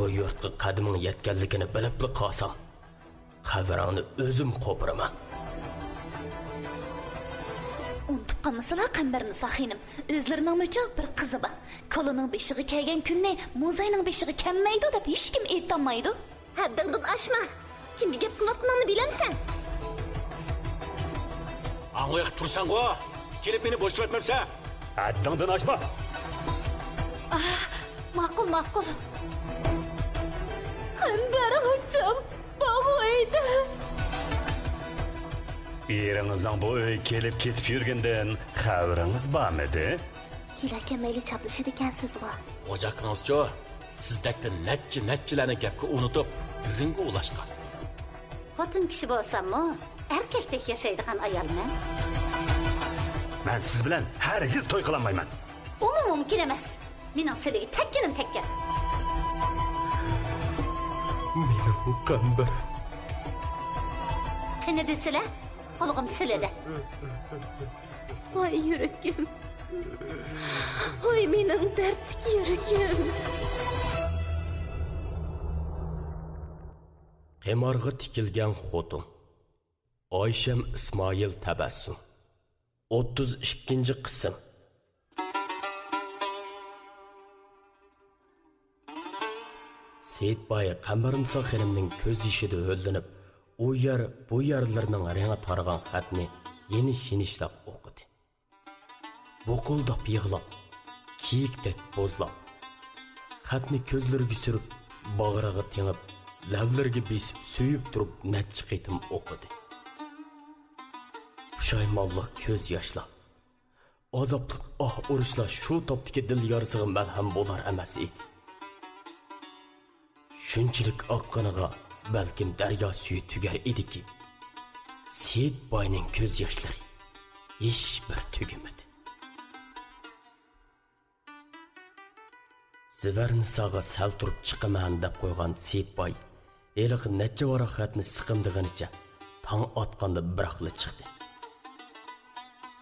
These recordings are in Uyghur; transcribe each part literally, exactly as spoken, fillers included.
بۇ يۇرتقا قەدىمىڭ يەتكەنلىكىنى بىلىپلا قالسام، قەبرىڭنى ئۆزۈم قوپۇرىمەن. ئۇنتۇپ قالمىسىلا، قەمبەرنىسا خېنىم، ئۆزلىرىنىڭمۇچۇ بىر قىزى بار. كالىنىڭ بېشىغا كەلگەن كۈننى موزاينىڭ بېشىغا كەلمەيدۇ دەپ ھېچكىم ئېيتالمايدۇ. ھەددىڭدىن ئاشما! كىمگە گەپ قىلىۋاتقىنىڭنى بىلەمسەن؟ ئاڭلىق تۇرساڭغۇ! كېلىپ مېنى بوشىتىۋەتمەمسەن! ھەددىڭدىن ئاشما! ئاھ، ماقۇل، ماقۇل. قەمبەر ئاچام بۇ ئۆيدە. ئېرىڭىزنىڭ بۇ ئۆيگە كېلىپ كېتىپ يۈرگىنىدىن خەۋىرىڭىز بارمىدى؟ كېلەكەن مەيلى چاپلىشىدىكەنسىزغۇ؟ خوجا ئاكىڭىزچۇ؟ سىزدەكتە نەچچە نەچچىلەرنى گەپكە ئۇنتۇپ، بۈگۈنگە ئۇلاشقان. خوتۇن كىشى بولساممۇ، ئەركەكتەك ياشايدىغان ئايالمەن. مەن سىز بىلەن ھەرگىز توي قىلالمايمەن. ئۇمۇ مۇمكىن ئەمەس. مېنىڭ سىلىگە تەگكىنىم تەگكەن. مېنىڭ قەمبىر. قېنى دېسىلە، قۇلىقىم سىلىدە. ۋاي يۈرىكىم. ۋاي مېنىڭ دەردلىك يۈرىكىم. قىمارغا تىكىلگەن خوتۇن. ئايشەم ئىسمائىل تەبەسسۇم. ئوتتۇز ئىككىنچى قىسىم. سېيىتباي قەمبەرنىسا خېنىمنىڭ كۆز يېشىدا ھۆللىنىپ، ئۇ يەر، بۇ يەرلىرىنىڭ رەڭگى تارىغان خەتنى يېنىش-يېنىشلاپ ئوقۇدى. بۇقۇلداپ يىغلاپ، كېيىكتەك بوزلاپ، خەتنى كۆزلىرىگە سۈرۈپ، باغرىغا تېڭىپ، لەۋلىرىگە بېسىپ، سۆيۈپ تۇرۇپ نەچچە قېتىم ئوقۇدى. پۇشايمانلىق كۆز ياشلار، ئازابلىق ئاھ ئۇرۇشلار شۇ تاپتىكى دىل يارىسىغا مەلھەم بولار ئەمەس ئىدى. شۇنچىلىك ئاققىنىغا بەلكىم دەريا سۈيى تۈگەر ئىدىكى، سېيىتباينىڭ كۆز ياشلىرى ھېچبىر تۈگىمىدى. زىۋەرنىساغا سەل تۇرۇپ چىقىمەن دەپ قويغان سېيىتباي ھېلىقى نەچچە ۋاراق خەتنى سىقىمدىغىنىچە تاڭ ئاتقاندا بىراقلا چىقتى.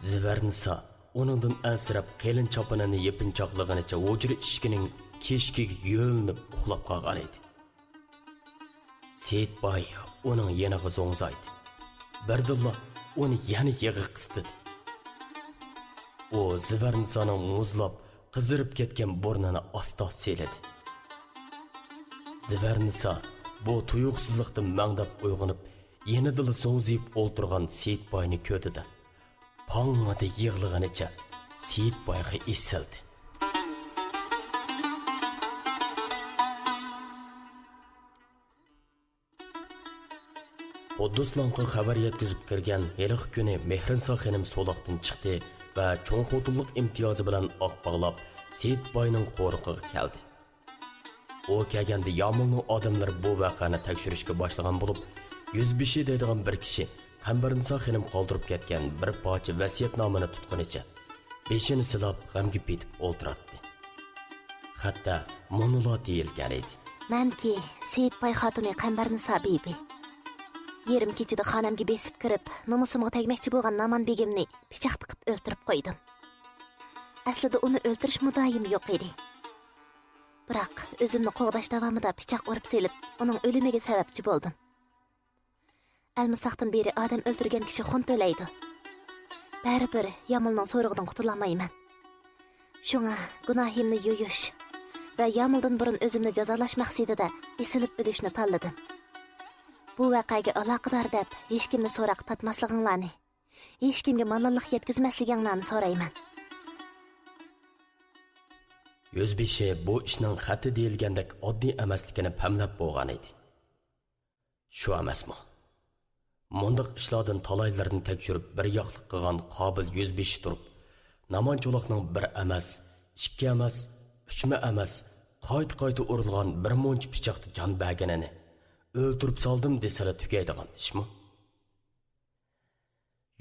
زىۋەرنىسا ئۇنىڭدىن ئەنسىرەپ، قېلىن چاپىنىنى يېپىنچاقلىغىنىچە ھۇجرا ئىشىكىنىڭ كېشىكىگە يۆلىنىپ ئۇخلاپ قالغانىدى. سېيىتباي ئۇنىڭ يېنىغا زوڭزايدى. بىردىنلا ئۇنى يەنە يىغا قىستىدى. ئۇ زىۋەرنىسانىڭ مۇزلاپ، قىزىرىپ كەتكەن بۇرنىنى ئاستا سىيلىدى. زىۋەرنىسا بۇ تۇيۇقسىزلىقتىن مەڭدەپ ئويغىنىپ، يېنىدىلا زوڭزىيىپ ئولتۇرغان سېيىتباينى كۆردى-دە، پاڭڭىدە يىغلىغىنىچە سېيىتبايغا ئېسىلدى. قۇددۇسلانغا خەۋەر يەتكۈزۈپ كىرگەن ھېلىقى كۈنى مېھرىنسا خېنىم سولاقتىن چىقتى ۋە چوڭ خوتۇنلۇق ئىمتىيازى بىلەن ئاق باغلاپ، سېيىتباينىڭ قورۇقىغا كەلدى. ئۇ كەلگەندە يامۇلنىڭ ئادەملىرى بۇ ۋەقەنى تەكشۈرۈشكە باشلىغان بولۇپ، يۈزبېشى دەيدىغان بىر كىشى قەمبەرنىسا خېنىم قالدۇرۇپ كەتكەن بىر پارچە ۋەسىيەتنامىنى تۇتقىنىچە، بېشىنى سىلاپ، غەمگە پېتىپ ئولتۇراتتى. خەتتە مۇنۇلار دېيىلگەن ئىدى. مەنكى، سېيىتباي خاتۇنى قەمبەرنىسا بىبى. يېرىم كېچىدە خانەمگە بېسىپ كىرىپ، نومۇسۇمغا تەگمەكچى بولغان نامان بېگىمنى پىچاق تىقىپ ئۆلتۈرۈپ قويدۇم. ئەسلىدە ئۇنى ئۆلتۈرۈش مۇددىئايىم يوق ئىدى. بىراق، ئۆزۈمنى قوغداش داۋامىدا پىچاق ئۇرۇپ سېلىپ، ئۇنىڭ ئۆلۈمىگە سەۋەبچى بولدۇم. ئەلمىساقتىن بېرى ئادەم ئۆلتۈرگەن كىشى خۇن تۆلەيدۇ. بەرىبىر يامۇلنىڭ سورىقىدىن قۇتۇلالمايمەن. شۇڭا گۇناھىمنى يۇيۇش ۋە يامۇلدىن بۇرۇن ئۆزۈمنى جازالاش مەقسىتىدە ئېسىلىپ ئۆلۈشنى تاللىدىم. بۇ ۋەقەگە ئالاقىدار دەپ ھېچكىمنى سوراققا تارتماسلىقىڭلارنى، ھېچكىمگە مالاللىق يەتكۈزمەسلىكىڭلارنى سورايمەن. يۈزبېشى بۇ ئىشنىڭ خەتتە دېيىلگەندەك ئاددىي ئەمەسلىكىنى پەملەپ بولغان ئىدى. شۇ ئەمەسمۇ؟ مۇنداق ئىشلاردىن تالايلىرىنى تەكشۈرۈپ بىر ياقلىق قىلغان قابىل يۈزبېشى تۇرۇپ، نامان چولاقنىڭ بىر ئەمەس، ئىككى ئەمەس، ئۈچمۇ ئەمەس، قايتا-قايتا ئۇرۇلغان بىر مۇنچە پىچاقتا جان بەرگىنىنى، ئۆلتۈرۈپ سالدىم دېسىلا تۈگەيدىغان ئىشمۇ؟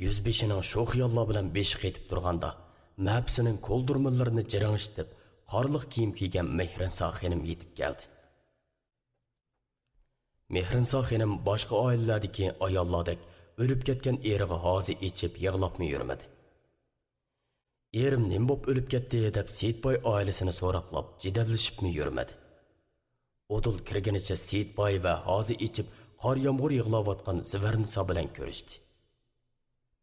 يۈزبېشىنىڭ شۇ خىياللار بىلەن بېشى قېتىپ تۇرغاندا، مەپىسىنىڭ كولدۇرمىلىرىنى جىرىڭشىتىپ، قارلىق كىيىم كىيگەن مېھرىنسا خېنىم يېتىپ كەلدى. مېھرىنسا خېنىم باشقا ئائىلىلەردىكى ئاياللاردەك ئۆلۈپ كەتكەن ئېرىغا ھازا ئېچىپ يىغلاپمۇ يۈرمىدى. «ئېرىم نېمە بوپ ئۆلۈپ كەتتى؟» دەپ سېيىتباي ئائىلىسىنى سوراقلاپ، جېدەللىشىپمۇ يۈرمىدى. ئۇدۇل كىرگىنىچە سېيىتباي ۋە ھازا ئېچىپ قار يامغۇر يىغلاۋاتقان زىۋەرنىسا بىلەن كۆرۈشتى.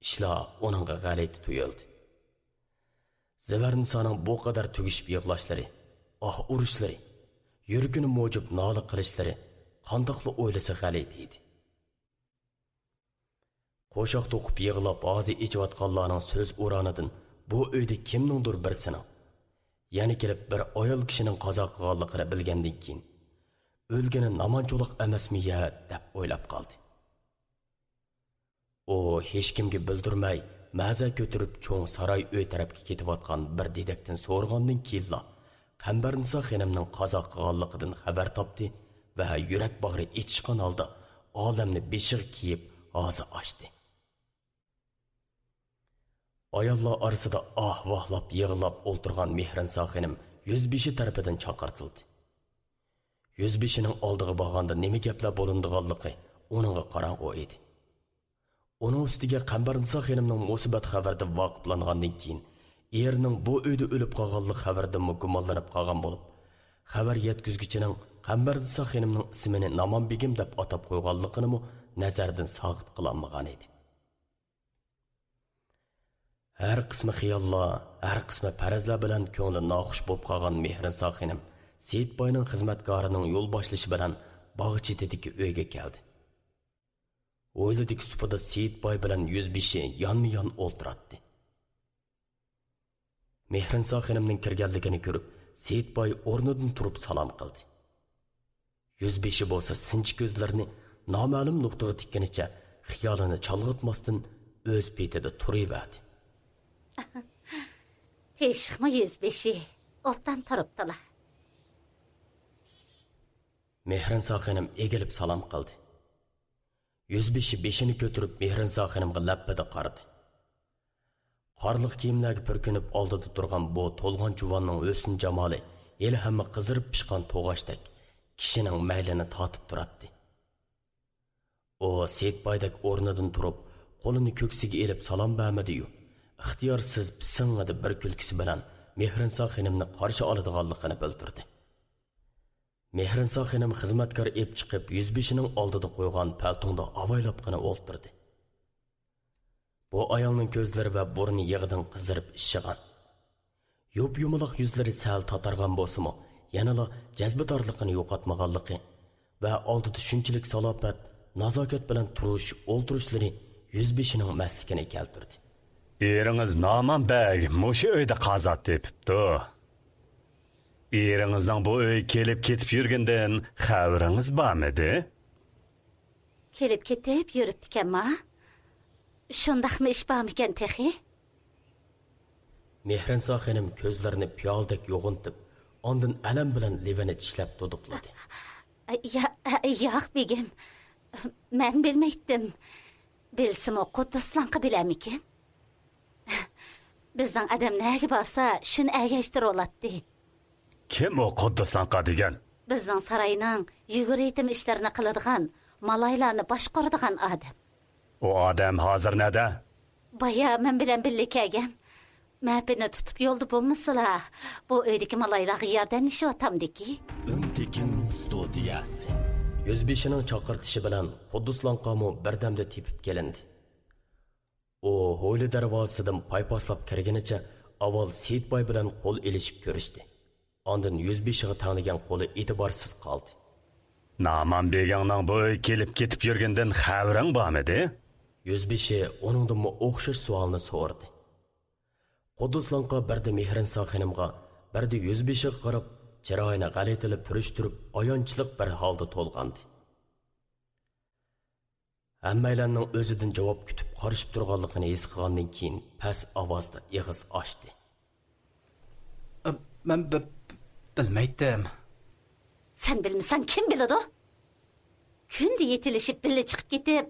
ئىشلار ئۇنىڭغا غەلىتە تۇيۇلدى. زىۋەرنىسانىڭ بۇ قەدەر تۈگۈشۈپ يىغلاشلىرى، ئاھ ئۇرۇشلىرى، يۈرىكىنى موجۇپ نالە قىلىشلىرى قانداقلا ئويلىسا غەلىتە ئىدى. قوشاق توقۇپ يىغلاپ ھازا ئېچىۋاتقانلارنىڭ سۆز ئورانىدىن بۇ ئۆيدە كىمنىڭدۇر بىرسىنىڭ، يەنە كېلىپ بىر ئايال كىشىنىڭ قازا قىلغانلىقىنى بىلگەندىن كېيىن، ئۆلگىنى نامان چولاق ئەمەسمۇ يە دەپ ئويلاپ قالدى. ئۇ ھېچكىمگە بىلدۈرمەي، مەزە كۆتۈرۈپ چوڭ ساراي ئۆي تەرەپكە كېتىۋاتقان بىر دېدەكتىن سورىغاندىن كېيىنلا، قەمبەرنىسا خېنىمنىڭ قازا قىلغانلىقىدىن خەۋەر تاپتى ۋە يۈرەك باغرى ئېچىشقان ھالدا ئالەمنى بېشىغا كىيىپ ھازا ئاچتى. ئاياللار ئارىسىدا ئاھ-ۋاھلاپ يىغلاپ ئولتۇرغان مېھرىنسا خېنىم يۈزبېشى تەرىپىدىن چاقىرتىلدى. يۈزبېشىنىڭ ئالدىغا بارغاندا نېمە گەپلەر بولۇنىدىغانلىقى ئۇنىڭغا قاراڭغۇ ئىدى. ئۇنىڭ ئۈستىگە قەمبەرنىسا خېنىمنىڭ مۇسىبەت خەۋىرىدىن ۋاقىپلانغاندىن كېيىن، ئېرىنىڭ بۇ ئۆيدە ئۆلۈپ قالغانلىق خەۋىرىدىنمۇ گۇمانلىنىپ قالغان بولۇپ، خەۋەر يەتكۈزگۈچىنىڭ قەمبەرنىسا خېنىمنىڭ ئىسمىنى نامان بېگىم دەپ ئاتاپ قويغانلىقىنىمۇ نەزەردىن ساقىت قىلالمىغان ئىدى. ھەر قىسمى خىياللار، ھەر قىسمى پەرەزلەر بىلەن كۆڭلى ناخۇش بولۇپ قالغان مېھرىنسا خېنىم سېيىتباينىڭ خىزمەتكارىنىڭ يول باشلىشى بىلەن باغ چېتىدىكى ئۆيگە كەلدى. ھويلىدىكى سۇپىدا سېيىتباي بىلەن يۈزبېشى يانمۇ يان ئولتۇراتتى. مېھرىنسا خېنىمنىڭ كىرگەنلىكىنى كۆرۈپ، سېيىتباي ئورنىدىن تۇرۇپ سالام قىلدى. يۈزبېشى بولسا سىنچى كۆزلىرىنى نامەلۇم نۇقتىغا تىككىنىچە خىيالىنى چالغىتماستىن ئۆز پېتىدە تۇرۇۋەردى. تېشىقمۇ يۈزبېشى ئوبدان تۇرۇپتىلا. مېھرىنسا خېنىم ئېگىلىپ سالام قىلدى. يۈزبېشى بېشىنى كۆتۈرۈپ مېھرىنسا خېنىمغا لەپپىدە قارىدى. قارلىق كىيىملەرگە پۈركىنىپ ئالدىدا تۇرغان بۇ تولغان جۇۋاننىڭ ھۆسن-جامالى ھېلىھەممە قىزىرىپ پىشقان توغاچتەك كىشىنىڭ مەيلىنى تارتىپ تۇراتتى. ئۇ سېيىتبايدەك ئورنىدىن تۇرۇپ، قولىنى كۆكسىگە ئېلىپ سالام بەرمىدى-يۇ، ئىختىيارسىز پىسىڭڭىدە بىر كۈلكىسى بىلەن مېھرىنسا خېنىمنى قارشى ئالىدىغانلىقىنى بىلدۈردى. مېھرىنسا خېنىم خىزمەتكار ئېلىپ چىقىپ يۈزبېشىنىڭ ئالدىدا قويغان پەلتوڭدا ئاۋايلاپقىنا ئولتۇردى. بۇ ئايالنىڭ كۆزلىرى ۋە بۇرنى يىغىدىن قىزىرىپ ئىششىغان. يوپيۇمىلاق يۈزلىرى سەل تاتارغان بولسىمۇ، يەنىلا جەزبىدارلىقىنى يوقاتمىغانلىقى ۋە ئالدىدا شۇنچىلىك سالاپەت، نازاكەت بىلەن تۇرۇش، ئولتۇرۇشلىرى يۈزبېشىنىڭ مەستلىكىنى كەلتۈردى. ئېرىڭىز نامان بەگ مۇشۇ ئۆيدە قازا تېپىپتۇ. ئېرىڭىزنىڭ بۇ ئۆيگە كېلىپ كېتىپ يۈرگىنىدىن خەۋىرىڭىز بارمىدى؟ كېلىپ كېتىپ يۈرۈپتىكەنما؟ شۇنداقمۇ ئىش بارمىكەن تېخى؟ مېھرىنسا خېنىم كۆزلىرىنى پىيالىدەك يوغىنىتىپ، ئاندىن ئەلەم بىلەن لېۋىنى چىشلەپ دۇدۇقلىدى. يا-، ياق، بېگىم. مەن بىلمەيتتىم. بىلسىمۇ، قۇددۇسلانقا بىلەرمىكىن؟ بىزنىڭ ئادەم نەگە بارسا، شۇنى ئەگەشتۈرۈۋالاتتى. كىم ئۇ قۇددۇسلانقا دېگەن؟ بىزنىڭ ساراينىڭ يۈگۈر-يېتىم ئىشلىرىنى قىلىدىغان، مالايلارنى باشقۇرىدىغان ئادەم. ئۇ ئادەم ھازىر نەدە؟ بايا مەن بىلەن بىللە كەلگەن. مەپىنى تۇتۇپ يولدا بولمىسىلا، بۇ ئۆيدىكى مالايلارغا ياردەملىشىۋاتامدىكى. ئۈنتېكىن ستۇدىيەسى. يۈزبېشىنىڭ چاقىرتىشى بىلەن قۇددۇسلانقامۇ بىردەمدە تېپىپ كېلىندى. ئۇ ھويلا دەرۋازىسىدىن پايپاسلاپ كىرگىنىچە ئاۋۋال سېيىتباي بىلەن قول ئېلىشىپ كۆرۈشتى. ئاندىن يۈزبېشىغا تەڭلىگەن قولى ئېتىبارسىز قالدى. نامان بېگىڭنىڭ بۇ ئۆيگە كېلىپ كېتىپ يۈرگىنىدىن خەۋىرىڭ بارمىدى؟ يۈزبېشى ئۇنىڭدىنمۇ ئوخشاش سوئالنى سورىدى. قۇددۇسلانقا بىردە مېھرىنسا خېنىمغا، بىردە يۈزبېشىغا قاراپ، چىرايىنى غەلىتىلا پۈرۈشتۈرۈپ، ئايانچلىق بىر ھالدا تولغاندى. ھەممەيلەننىڭ ئۆزىدىن جاۋاب كۈتۈپ قارىشىپ تۇرغانلىقىنى ھېس قىلغاندىن كېيىن، پەس ئاۋازدا ئېغىز ئاچتى. ئە، مەن بى-، بى-، بىلمەيتتىم. سەن بىلمىسەڭ، كىم بىلىدۇ؟ كۈندە يېتىلىشىپ، بىللە چىقىپ كېتىپ،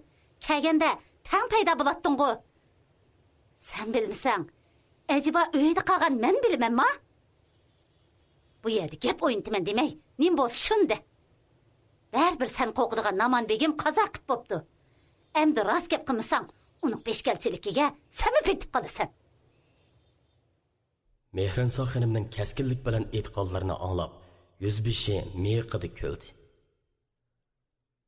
كەلگەندە تەڭ پەيدا بولاتتىڭغۇ. سەن بىلمىسەڭ، ئەجەبا ئۆيدە قالغان مەن بىلىمەنما؟ بۇ يەردە گەپ ئوينىتىمەن دېمەي، نېمە بولسا شۇنى دە. بەرىبىر سەن قورقىدىغان نامان بېگىم قازا قىپ بوپتۇ. ئەمدى راست گەپ قىلمىساڭ، ئۇنىڭ پېشكەلچىلىكىگە سەنمۇ پېتىپ قالىسەن. مېھرىنسا خېنىمنىڭ كەسكىنلىك بىلەن ئېيتقانلىرىنى ئاڭلاپ، يۈزبېشى مىيىقىدا كۈلدى.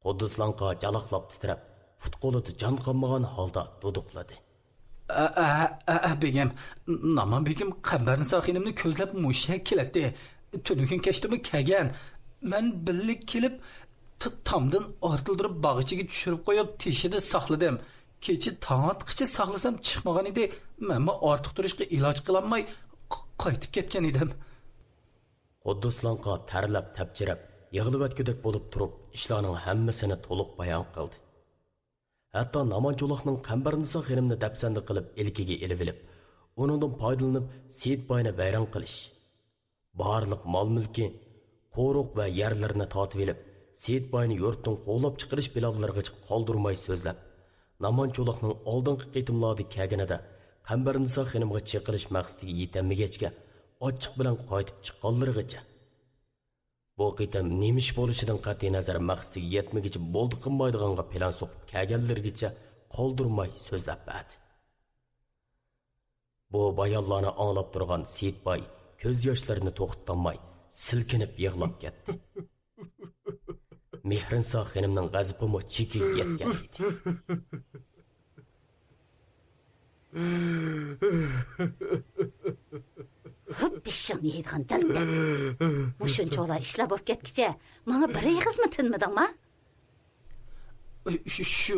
قۇددۇسلانقا جالاقلاپ تىترەپ، پۇت-قولىدا جان قالمىغان ھالدا دۇدۇقلىدى. ئە، ئە، ئە، ئە، بېگىم، نامان بېگىم قەمبەرنىسا خېنىمنى كۆزلەپ مۇشۇ يەرگە كېلەتتى. تۈنۈگۈن كەچتىمۇ كەلگەن. مەن بىللە كېلىپ، ت-، تامدىن ئارتىلدۇرۇپ باغ ئىچىگە چۈشۈرۈپ قويۇپ، تېشىدا ساقلىدىم. كېچە تاڭ ئاتقىچە ساقلىسام چىقمىغان ئىدى. مەنمۇ ئارتۇق تۇرۇشقا ئىلاج قىلالماي، ق-، قايتىپ كەتكەن ئىدىم. قۇددۇسلانقا تەرلەپ، تەپچىرەپ، يىغلىۋەتكۈدەك بولۇپ تۇرۇپ، ئىشلارنىڭ ھەممىسىنى تولۇق بايان قىلدى. ھەتتا نامان چولاقنىڭ قەمبەرنىسا خېنىمنى دەپسەندە قىلىپ ئىلكىگە ئېلىۋېلىپ، ئۇنىڭدىن پايدىلىنىپ سېيىت باينى ۋەيران قىلىش، بارلىق مال-مۈلكى، قورۇق ۋە يەرلىرىنى تارتىۋېلىپ، سېيىت باينى يۇرتتىن قوغلاپ چىقىرىش پىلانلىرىغىچە قالدۇرماي سۆزلەپ، نامان چولاقنىڭ ئالدىنقى قېتىملاردا كەلگىنىدە قەمبەرنىسا خېنىمغا چېقىلىش مەقسىتىگە يېتەلمىگەچكە، ئاچچىق بىلەن قايتىپ چىققانلىرىغىچە، بۇ قېتىم نېمە ئىش بولۇشىدىن قەتئىينەزەر، مەقسىتىگە يەتمىگۈچە بولدى قىلمايدىغانغا پىلان سوقۇپ كەلگەنلىرىگىچە قالدۇرماي سۆزلەپ بەردى. بۇ بايانلارنى ئاڭلاپ تۇرغان سېيىت باي كۆز ياشلىرىنى توختىتالماي سىلكىنىپ يىغلاپ كەتتى. مېھرىنسا خېنىمنىڭ غەزىپىمۇ چېكىگە يەتكەن ئىدى. ھۇپ، بېشىڭنى يەيدىغان دەلدەل. مۇشۇنچىۋالا ئىشلار بولۇپ كەتكىچە ماڭا بىر ئېغىزمۇ تىنمىدىڭما؟ شۇ، شۇ،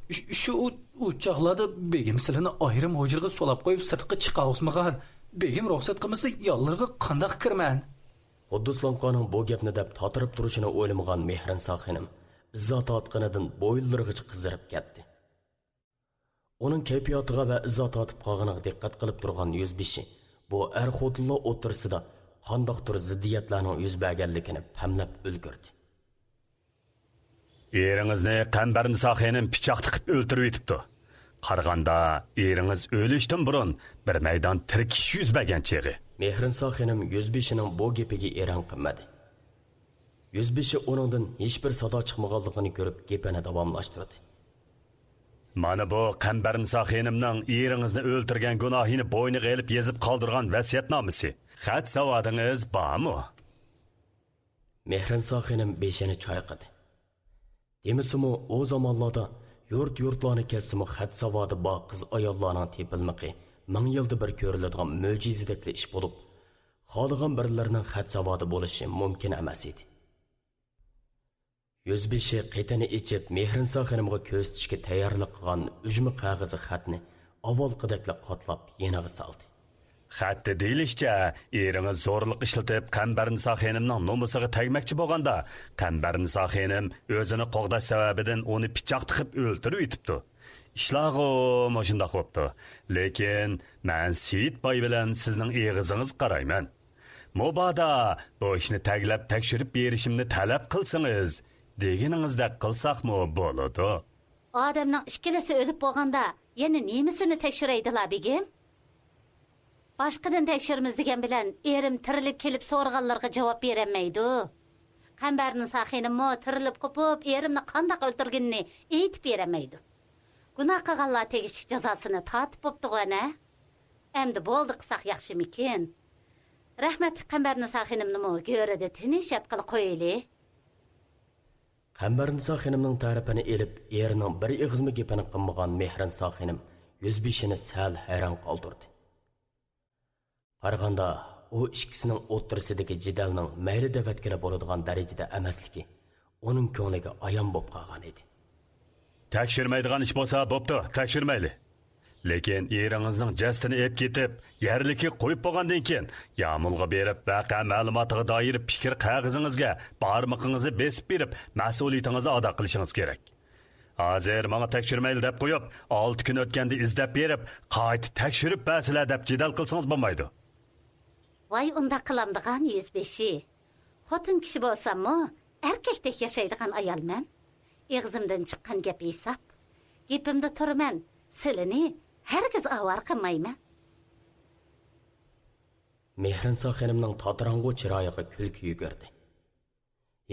شۇ، شۇ ئۇ، ئۇ چاغلاردا بېگىم سىلىنى ئايرىم ھۇجرىغا سولاپ قويۇپ سىرتقا چىقاۋاتمىغان. بېگىم رۇخسەت قىلمىسا يانلىرىغا قانداق كىرىمەن؟ قۇددۇسلانقانىڭ بۇ گەپنى دەپ تاتىرىپ تۇرۇشىنى ئويلىمىغان مېھرىنسا خېنىم ئىزا تارتقىنىدىن بويۇنلىرىغىچە قىزىرىپ كەتتى. ئۇنىڭ كەيپىياتىغا ۋە ئىزا تارتىپ قالغىنىغا دىققەت قىلىپ تۇرغان يۈزبېشى بۇ ئەر-خوتۇنلار ئوتتۇرىسىدا قانداقتۇر زىددىيەتلەرنىڭ يۈز بەرگەنلىكىنى پەملەپ ئۈلگۈردى. ئېرىڭىزنى قەمبەرنىسا خېنىم پىچاق تىقىپ ئۆلتۈرۈۋېتىپتۇ. قارىغاندا، ئېرىڭىز ئۆلۈشتىن بۇرۇن بىر مەيدان تىركىشىش يۈز بەرگەن چېغى. مېھرىنسا خېنىم يۈزبېشىنىڭ بۇ گېپىگە ئېرەن قىلمىدى. يۈزبېشى ئۇنىڭدىن ھېچبىر سادا چىقمىغانلىقىنى كۆرۈپ، گېپىنى داۋاملاشتۇردى. مانا بۇ قەمبەرنىسا خېنىمنىڭ ئېرىڭىزنى ئۆلتۈرگەن گۇناھىنى بوينىغا ئېلىپ يېزىپ قالدۇرغان ۋەسىيەتنامىسى. خەت ساۋادىڭىز بارمۇ؟ مېھرىنسا خېنىم بېشىنى چايقىدى. دېمىسىمۇ، ئۇ زامانلاردا يۇرت-يۇرتلارنى كەزسىمۇ، خەت ساۋادى بار قىز-ئاياللارنىڭ تېپىلمىقى مىڭ يىلدا بىر كۆرۈلىدىغان مۆجىزىدەكلا ئىش بولۇپ، خالىغان بىرلىرىنىڭ خەت ساۋادى بولۇشى مۇمكىن ئەمەس ئىدى. يۈزبېشى قېتىنى ئېچىپ، مېھرىنسا خېنىمغا كۆرسىتىشكە تەييارلىق قىلغان ئۈجمە قەغىزى خەتنى ئاۋۋالقىدەكلا قاتلاپ يېنىغا سالدى. خەتتە دېيىلىشىچە، ئېرىڭىز زورلۇق ئىشلىتىپ، قەمبەرنىسا خېنىمنىڭ نومۇسىغا تەگمەكچى بولغاندا، قەمبەرنىسا خېنىم ئۆزىنى قوغداش سەۋەبىدىن ئۇنى پىچاق تىقىپ ئۆلتۈرۈۋېتىپتۇ. ئىشلارغۇ مۇشۇنداق بوپتۇ. لېكىن مەن سېيىت باي بىلەن سىزنىڭ ئېغىزىڭىزغا قارايمەن. مۇبادا بۇ ئىشنى تەگلەپ تەكشۈرۈپ بېرىشىمنى تەلەپ قىلسىڭىز، دېگىنىڭىزدەك قىلساقمۇ بولىدۇ. ئادەمنىڭ ئىككىلىسى ئۆلۈپ بولغاندا، يەنە نېمىسىنى تەكشۈرەيدىلا، بېگىم؟ باشقىدىن تەكشۈرىمىز دېگەن بىلەن، ئېرىم تىرىلىپ كېلىپ سورىغانلىرىغا جاۋاب بېرەلمەيدۇ. قەمبەرنىسا خېنىممۇ تىرىلىپ قوپۇپ، ئېرىمنى قانداق ئۆلتۈرگىنىنى ئېيتىپ بېرەلمەيدۇ. گۇناھ قىلغانلار تېگىشلىك جازاسىنى تارتىپ بوپتىغۇ ئەنە. ئەمدى بولدى قىلساق ياخشىمىكىن؟ رەھمەتلىك قەمبەرنىسا خېنىمنىمۇ گۆرىدە تىنچ ياتقىلى قويايلى. قەمبەرنىسا خېنىمنىڭ تەرىپىنى ئېلىپ، ئېرىنىڭ بىر ئېغىزمۇ گېپىنى قىلمىغان مېھرىنسا خېنىم يۈزبېشىنى سەل ھەيران قالدۇردى. قارىغاندا، ئۇ ئىككىسىنىڭ ئوتتۇرىسىدىكى جېدەلنىڭ مەيلى دەۋەتكىلى بولىدىغان دەرىجىدە ئەمەسلىكى ئۇنىڭ كۆڭلىگە ئايان بولۇپ قالغان ئىدى. تەكشۈرمەيدىغان ئىش بولسا بوپتۇ، تەكشۈرمەيلى. لېكىن ئېرىڭىزنىڭ جەسىتىنى ئېلىپ كېتىپ، يەرلىككە قويۇپ بولغاندىن كېيىن، يامۇلغا بېرىپ، ۋەقە مەلۇماتىغا دائىر پىكىر قەغىزىڭىزگە بارمىقىڭىزنى بېسىپ بېرىپ، مەسئۇلىيىتىڭىزنى ئادا قىلىشىڭىز كېرەك. ھازىر ماڭا تەكشۈرمەيلى دەپ قويۇپ، ئالتە كۈن ئۆتكەندە ئىزدەپ بېرىپ، قايتا تەكشۈرۈپ بەرسىلە دەپ جېدەل قىلسىڭىز بولمايدۇ. ۋاي، ئۇنداق قىلامدىغان يۈزبېشى. خوتۇن كىشى بولساممۇ، ئەركەكتەك ياشايدىغان ئايالمەن. ئېغىزىمدىن چىققان گەپ ھېساب. گېپىمدە تۇرىمەن، سىلىنى ھەرگىز ئاۋارە قىلمايمەن. مېھرىنسا خېنىمنىڭ تاتىراڭغۇ چىرايىغا كۈلكە يۈگۈردى.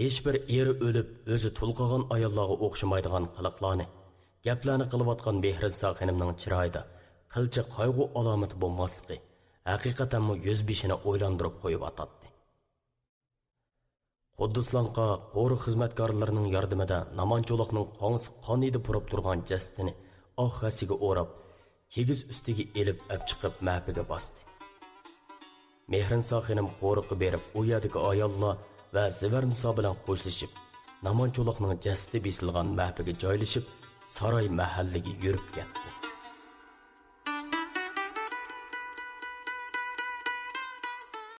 ھېچبىر ئېرى ئۆلۈپ، ئۆزى تۇل قالغان ئاياللارغا ئوخشىمايدىغان قىلىقلارنى، گەپلەرنى قىلىۋاتقان مېھرىنسا خېنىمنىڭ چىرايىدا قىلچە قايغۇ ئالامىتى بولماسلىقى ھەقىقەتەنمۇ يۈزبېشىنى ئويلاندۇرۇپ قويۇۋاتاتتى. خۇددىسىلانقا قورۇق خىزمەتكارلىرىنىڭ ياردىمىدە نامان چولاقنىڭ قاڭسىق قان ھىدى پۇراپ تۇرغان جەسىتىنى ئاق ھەسسىگە ئوراپ، كىگىز ئۈستىگە ئېلىپ ئەپ چىقىپ مەپىگە باستى. مېھرىنسا خېنىم قورۇققا بېرىپ، ئۇ يەردىكى ئاياللار ۋە زىۋەرنىسا بىلەن خوشلىشىپ، نامان چولاقنىڭ جەسىتى بېسىلغان مەپىگە جايلىشىپ، ساراي مەھەللىگە يۈرۈپ كەتتى.